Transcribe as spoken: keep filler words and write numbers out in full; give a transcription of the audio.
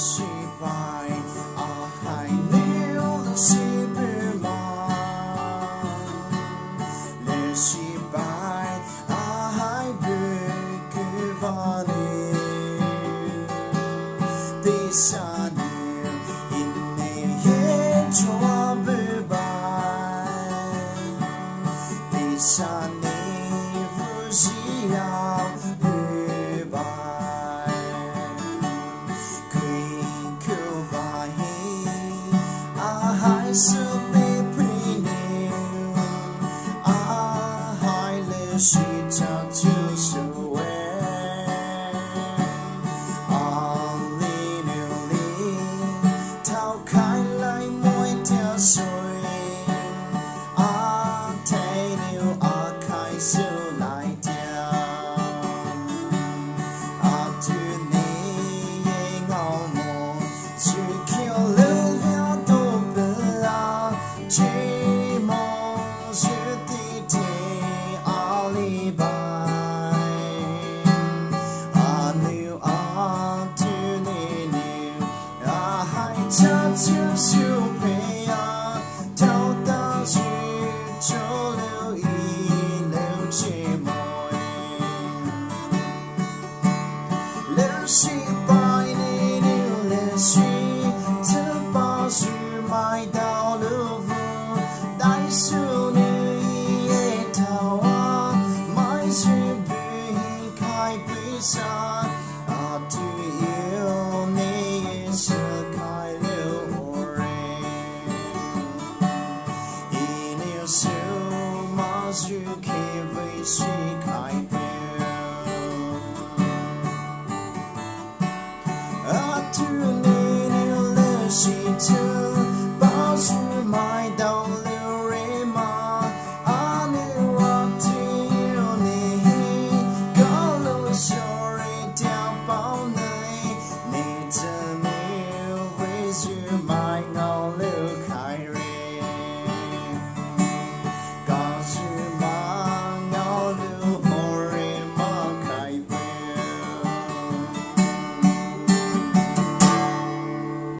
Shibai ahai nou leshibuma. Leshibye ahai bukuvanou. Teisa nou ine ye choa bubai. Teisa nou vuzia bubai. Kui kuvahi ahai sube pinu. Ahai leshi chachusue. Alinu li tao kailai moi tea sui. Atainu akai sulai tea. Atuni ye ngaomo. Sukio luvia topela. Chimo sutite alibai. Anu atuni nu. Ahai chachusue pea, tao tazu cholu i leu chimoi. Leu shibai ninu leu shi, tao bazu mai tao luvu, daisu nu i e taoa, mai zubu hi kai pusa.